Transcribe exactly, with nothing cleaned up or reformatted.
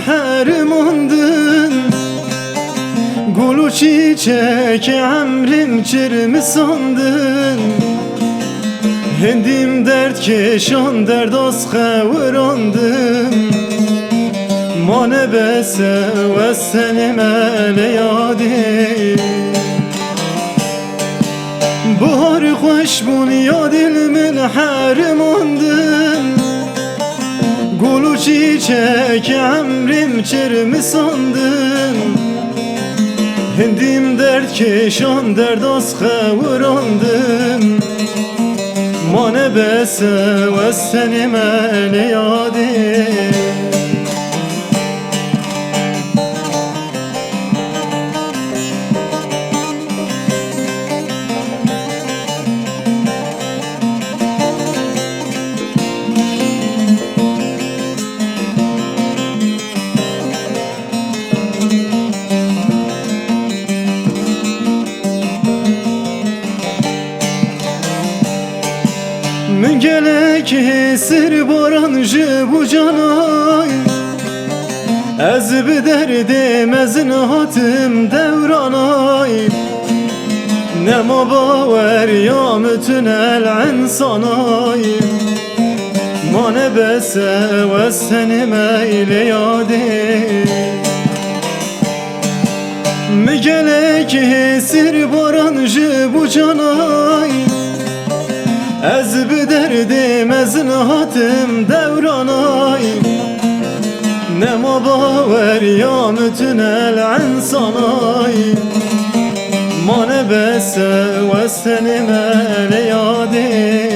Herimandin, gul û çîçekê emrê min çirmisandin. Hindî min derd kêşan, derdas xewirandin. Ma ne bes e, ez tenê me lê yadê. Biharî xweş bûn, yadê li min herimandin. Gul û çîçekê emrê min çirmisandin. Hindî min derd kêşan, derdas xewirandin. Ma ne bes e, ez tenê me lê yadê. Min gelek hêsir baran ji bo canay. Ez bi derdê mezin hatim dewranay. Nema bawer ya min tu ne li însanay. Ma ne bes e, ez tenê me lê yadê. Min gelek hêsir baran ji bo canay. Ez bi derdê mezin hatim dewranay. Nema bawer ya min tu ne li însanay. Ma ne bes e, ez tenê me lê yadê.